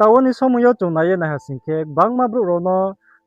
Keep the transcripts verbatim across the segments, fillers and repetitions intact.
Taoh wo ni somoi yo chung nai ye naiha sing khe, gbangma brouh rao no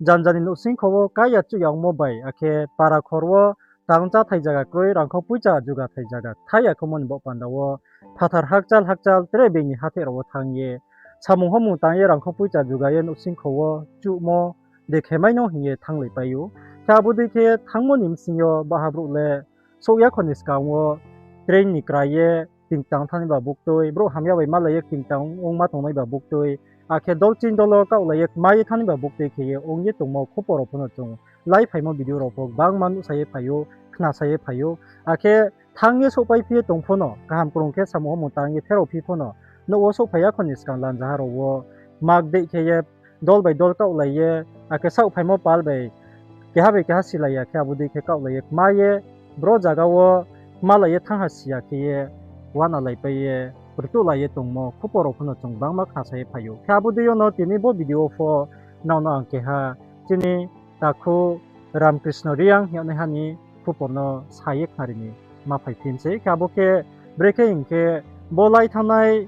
janja ni nouhsingkho wo kaiya chuh ya ongmo bai, akhe para khor wo tang chá thai zaga kroi, rangkhau poicha juga thai zaga thai ya khemo ni baoh panda wo, phathar hakchal hakchal tre being ni hatheh rao wo thanng ye, samung homung tang ye rangkhau poicha juga ye nouhsingkho wo chuhmo de khe mai no hing ye thannglaipai ou. Khe abo dei khe thanngmo ni bsing yo baha brouh le souh ya kho ni skang wo train ni krai ye ktingtang thanng nai ba buktui, brouh hamya bai malai ye ktingtang ongma tongnai ba buktui, akhe dol ching dol wo kaohlai ye kma ye thanng nai ba buktui khe ye ong ye tongmo khupor rao pho no chung laiphaimo video rao pho gbangma nuhsa ye phai ou, khnasa ye phai ou. Akhe thanng ye souhpai phi ye tong pho no, kaham krung khe samung homung tang ye pherao phi pho no, nouh wo souhphai ya kho ni skang lanjaha rao wo mak dei khe ye dol bai dol kaohlai ye, akhe saohphaimo pal bai keha bai keha silai ya khe abo dei khe kaohlai ye kma ye, bro zaga wo kmalai ye thanng ha si ya khe ye, uanalaipai ye, rtuhlai ye tongmo khupor rao pho no chung gbangma khnasa ye phai ou. Khe abo dei yo no tini bo video pho nrao no ang keha chini takhu Ramkrishna Reang hing yagnaiha ni khupor no sa ye khnari ni ma phaiphi mi sei. Khe abo khe brekhe hing khe bo lai thanngnai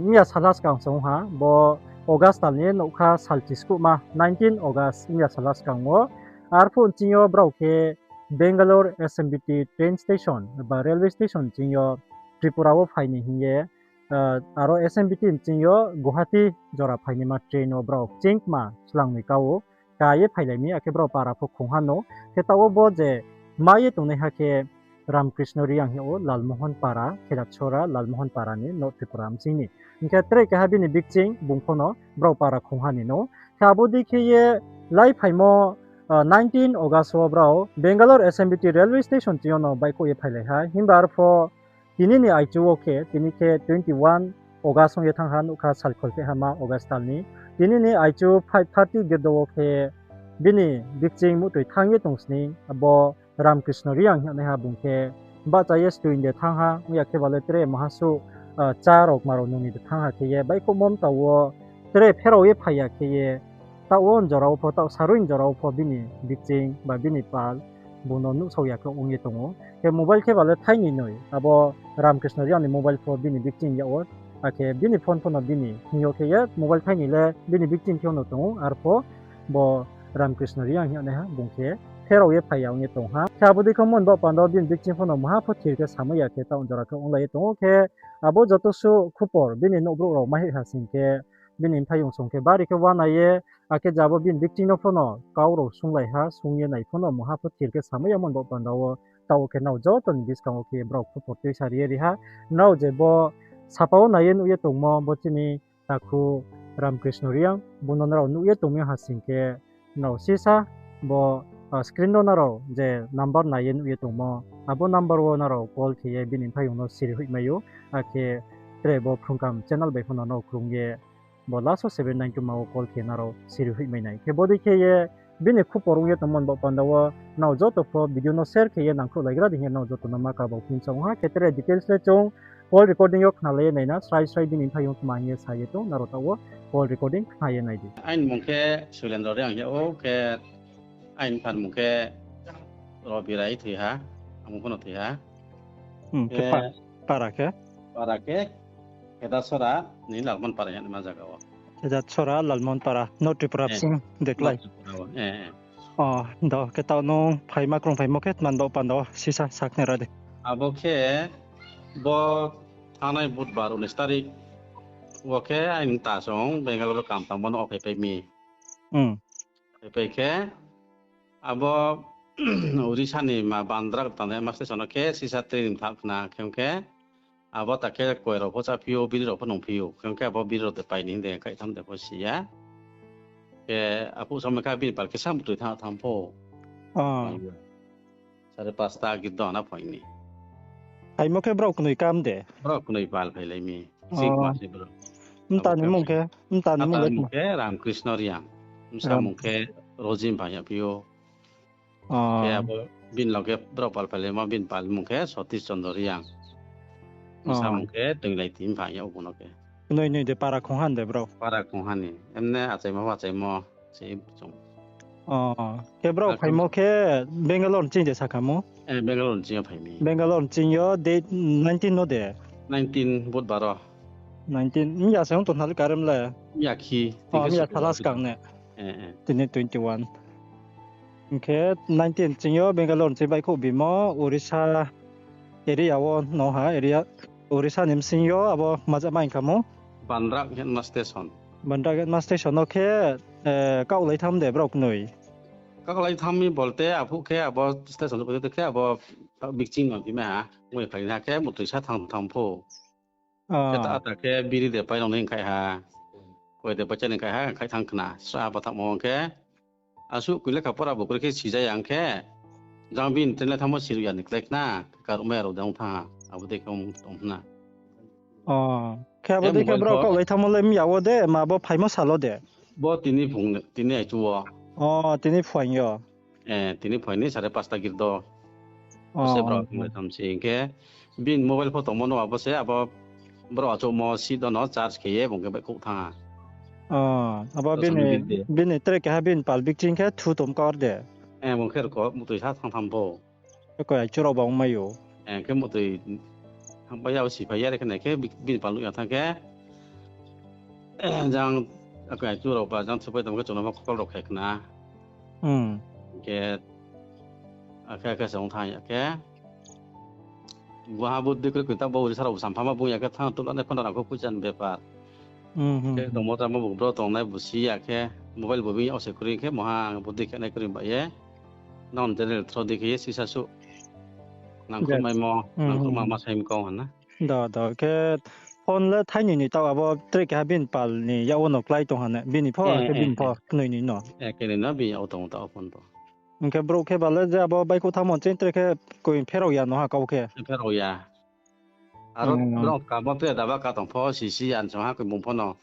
miya salha skang se ong ha, bo August tal ni nougkha salchi skuhma, nineteen August miya salha skang wo. Arphuh nching yo brao khe Bangalore S M B T train station ba railway station nching yo Tripura wo phai ni hing ye, aro S M B T nching yo Guwahati jora phainaima train wo brao kching kma slang noi ka ou, ka ye phailai mi, akhe brao para pho khongha no. Khe taoh wo bo je ma ye tongnaiha khe Ramkrishna Reang hing yag ou, Lalmohon Para, Khedachora Lalmohon Para ni North Tripura bsing ni. Hing khe tre keha bini bikching bung pho no brao para khongha ni no. Khe abo dei khe ye laiphaimo nineteen August wo brao Bangalore S M B T railway station ching yo no baihkhouh ye phailai ha. Himba arpho tini ni aichu wo khe, tini khe twenty one August ong ye thanng ha, nougkha salkhol khe hama August tal ni. Tini ni aichu five thirty girdo wo khe bini bikching muhtoi thanng ye tong sning, abo Ramkrishna Reang hing yagnaiha bung khe bahcha ye stui de thanng ha, ong ya khe ba le tre maha suh, chá rao kma rao nung ni de thanng ha khe ye baihkhouhmo mtao wo tre pherao ye phai ya khe ye, taoh wo njora wo pho, taoh sarui njora wo pho bini bikching ba bini pal bung no nuhsao ya khe ong ye tong ou. Khe mobile khe ba le thai ni noi, abo Ramkrishna Reang ni mobile pho bini bikching yag ou. Akhe bini phone pho no bini hing yo khe ye mobile thai ni le bini bikching khe no tong ou, arpho bo Ramkrishna Reang hing yagnaiha bung khe pherao ye phai ya ong ye tong ha. Khe abo dei khe mo ni baoh panda wo bini bikching pho no maha pho thir khe samai ya khe taoh njora khe onglai ye tong ou. Khe abo joto suh khupor bini nouhbrouh rao mai hoih ha sing khe, bini mphaiyong song khe bari khe uanai ye, akhe jabo bini bikching no pho no kau rao sunglai ha, sung ye nai pho no maha pho thir khe samai ya mo ni baoh panda wo, taoh wo khe nrao joto ni buskang wo khe brao khupor tuisa ri ye ri ha. Nrao je bo sapa wo nai ye nuh ye tongmo bo chini takhu Ramkrishna Reang, bung no nrao nuh ye tongmi ha sing khe, nrao sisa bo screen no nrao je number nai ye nuh ye tongmo, abo number wo nrao call khe ye bini mphaiyong no siri hoihmai ou, akhe tre bo Phrungkam channel bai pho no nrao krung ye bo last wo seven nine two ma wo call khe nrao siri hoihmai nai. Khe bodei khe ye bini khupor ong ye tongmo ni baoh panda wo nrao joto pho video no share khe ye nangkhruhlaigra di hing ye nrao joto no ma kaba phi choung ha. Khe tre details le chung call recording yo khnalai ye nai na, srai srai bini mphaiyong tma hing ye sa ye tong, nrao taoh wo call recording khna ye nai di. Aini mung khe Suilendra Reang hing yag ou, khe aini mpha ni mung khe Robirai thoi ha, ang mung pho no thoi ha. Khe para khe? Para khe Khedachora ni Lalmohon Para hing yagnaima zaga wo. Khedachora, Lalmohon Para, North Tripura bsing de klái? Do, khe taoh nung phaima krungphaimo khe tma ni baoh panda wo sisa sakhnari di. Abo khe bo thanngnai Budbar unis tarik wo khe aini ta song Bangalore kam tangmo no phaipai mi. Phaipai khe abo Odisha ni ma Bandra tang ma station wo khe sisa train tha khna khe ong khe, abo ta khe koi rao pho cháphi ou, biri rao pho nungphi ou, khe ong khe abo biri rao de pai ni hing de khaihtham de pho si ya. Khe aphuh somoi kha bini pal khe samtoi thanng thanng pho. Sare pasta girdo ana phai ni. Phaimo khe brao knoi kam de? Brao knoi pal phailai mi. Mta ni mung khe, mta ni mung khe Ramkrishna Reang. Bsa mung khe Rojim phai yagphi ou. Khe abo bini loge brao pal phailaimo, bini pal mung khe Sotish Chandra Reang. Bsa mung khe Toinglai Timphang ya ou bo no khe. Knoi noi de para khongha de brao? Para khongha ni. Emne achaimo achaimo se chung. Khe brao phaimo khe Bangalore ni ching de sakha mo? Bangalore ni ching yo phai mi. Bangalore ni ching yo date nineteen no de? Nineteen Budbar wo. Nineteen, mya se ong tong nai le karem le. Mya khi, oh, mya thala skang ne. Tini twenty-one. Hing khe nineteen ching yo Bangalore ching baihkhouh bimo, Orissa area wo no ha, area, Orissa ni bsing yo abo maja ma hing kha mo? Bandra Gatma station. Bandra Gatma station no khe, eh, kaohlai tham de brao knoi? Kaohlai tham mi bolte aphuh khe abo station khe abo bikching no phi mai ha, moi phai na khe mutoi sa thang thang pho. Khe ta ata khe biri de pai rao ni khai ha. Koi de pai chani khai ha, khai thang khna. Sra ha pathamo khe. Asuh koi lekha pora bo kri khe sija ya khe. Jang bini train le thangmo siruh ya ni klái khna. Karuh mai rao jang tha. Abo dei khe ong tong khna. Oh, khe abo dei khe brao kaohlai thangmo le mya wo de, ma bo phaimo sal wo de? Bo tini phung, tini aichu wo. Oh, tini phuaing yo. Eh, tini phuaing ni sare pasta girdo. Bo se brao kaohlai tham se hing khe. Bini mobile pho tongmo no abo se, abo brao achouhmo seat no charge khe ye bung khe baihkhouh thanng ha. Oh, abo bini tre keha bini pal bikching khe thu tom kar de. Eh, bung khe rko mutoi sa thang tham pho. Koi aichu rao ba ong mai ou. Eh, khe mutoi thang pai ya, siphai ya re khe nai khe bini pal nuh ya thanng khe. Jang, koi aichu rao ba jang thupai tong khe chung no ma call rao khe khna. Khe, akhe akhe se ong thanng ya khe. Bo ha bo dei kri kri ta bo Orissa rao bo sampha ma bung ya khe thanng tuh la nai phano rang kho poicha ni bepar. Khe tongmo tamo bo bro tongnai bo si ya khe mobile bo bini ose kri khe moha bo dei khe nai kri ba ye. Non general through dei khe ye sisa suh. Nangkhruh maimo, nangkhruh ma ma sai mi kau ha na. Do, do, khe phone le thainoi ni taoh abo tre keha bini pal ni yak wo no klái tong ha ne, bini pho, akhe bini pho knoi ni no. Knoi no bini yak wo tong taoh phone pho. Hing khe brouh khe ba le je abo baihkhouh thanngmo ching tre khe koi pherao ya no ha kau khe. Pherao ya. Aro brao kamo tre daba ka tong pho, sisi ya song ha koi bung pho no.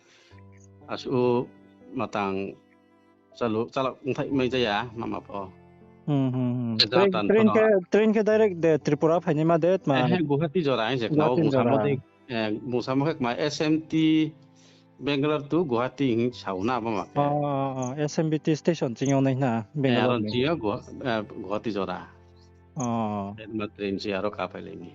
Asuh matang chalak ongthai mai ja ya, mama pho. Train khe direct de Tripura phainaima de tma? Guwahati jora hing se khna o, bung samo khe kma S M T, Bangalore to Guwahati hing sao na mama khe. S M B T station ching yo nai na Bangalore ni. Guwahati jora. Train se aro ka phailai mi.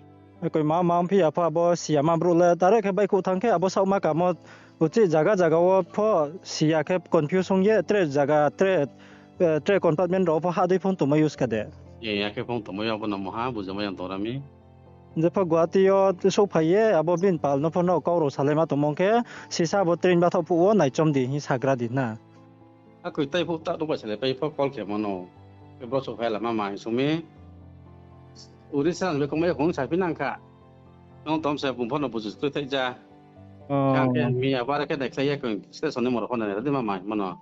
Koi ma ma phi ya pha abo siyama brouh le direct khe baihkhouh thanng khe abo saohma kamo uchih zaga zaga wo pho siya khe confuse ong ye tre zaga tre compartment rao pho hah dei phone tongmai use kha de. Akhe phone tongmai yo abo no moha bujamai ya tongra mi. Jepho Guwahati yo souhphai ye abo bini pal no pho no kau rao salaima tongmo khe sisa abo train bathaoh phuh wo naichom di hing sagra di na. Akoi tai phuh ta rung bai salai pai pho call khe mano. Khe bro souhphai lama ma hing sung mi. Orissa ni bekhong bai khong saphi nang kha. Nung tom se bung pho no buju skroi thaih ja. Khe ang khe mi abo are khe naikhlai ye khe station ni moro pho nai ra di mama hing mano.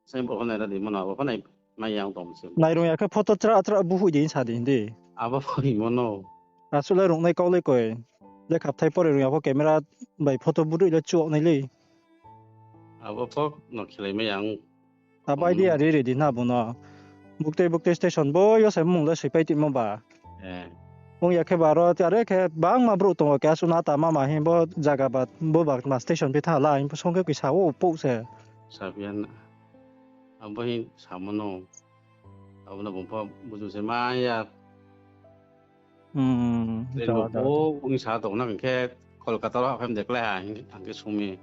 Sai bo pho nai ra di mano, abo pho nai mai ya ong tong se. Nairung ya khe photo chra chra buhoih di sa di hing di. Abo pho hingmo no. Asuh le rungnai kau le koi. Le khapthai pore rung ya pho camera bai photo buhoih le chuak nai le. Abo pho no khelai mai ya ong. Abo idea ri ri di na bung no. Buktui buktui station bo yo se mung le soipai timo ba. Ong ya khe ba aro are khe bangma brouh tong o, keha suh na ta mama hing bo zaga ba bo ba ma station phi tha la hing bo song khe kisa o pouh se. Saphi ya na. Abo hing samo no. Abo no bung pho buju se ma ya. Bo hing sa tong na khe Kolkata ro hahphai de klái ha hing khe sung mi.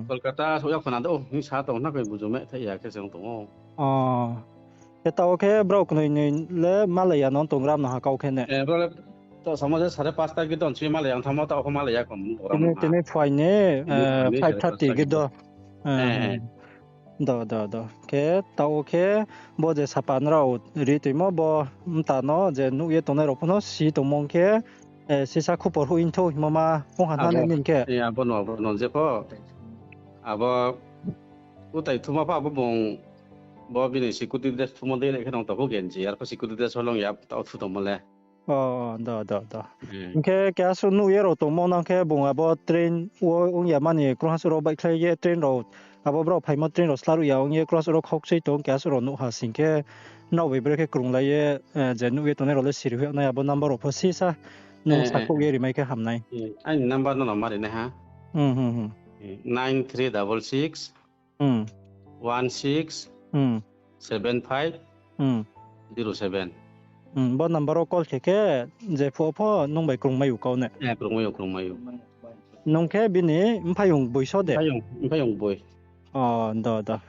Kolkata souh ya khna de o hing sa tong na khe buju mai thai ya khe se ong tong o. Khe taoh khe brao knoi noi le malai ya no tong ram no ha kau khe ne. Brao le taoh samo je sare pasta khe don si malai ya ong thanngmo taoh pho malai ya khom. Tini phuaing ni five thirty khe do. Do, do, do. Khe taoh khe bo je sapa nrao ri toimo bo mta no je nuh ye tongnai rao pho no si tongmo khe, sisa khupor hoih thou hingmo ma ong ha na nai ni khe. Abo no, abo no jepho. Abo utai thuma pha abo bung bo bini security dress thumo dei nai khe nung tong pho genji, arpho security dress holong ya taoh thu tongmo le. Do, do, do. Hing khe keha suh nuh ye rao tongmo nang khe bung abo train wo ong ya mani krungha suh rao baihkhlai ye train rao abo brao phaimo train rao sla ruh ya ong ye krungha suh rao khaukchui tong keha suh rao nuh ha sing khe nrao bai bre khe krunglai ye je nuh ye tongnai rao le siri hoih nai abo number rao pho sisa nung sakhouh ye rimai khe ham nai. Aini number no no mari nai ha. Nine three double six one six seven five zero seven. Bo number wo call khe khe je phuh pho nung bai krungmai ou kau ne. Krungmai ou, krungmai ou. Nung khe bini mphaiyong boi so de? Mphaiyong, mphaiyong boi. O, do, do.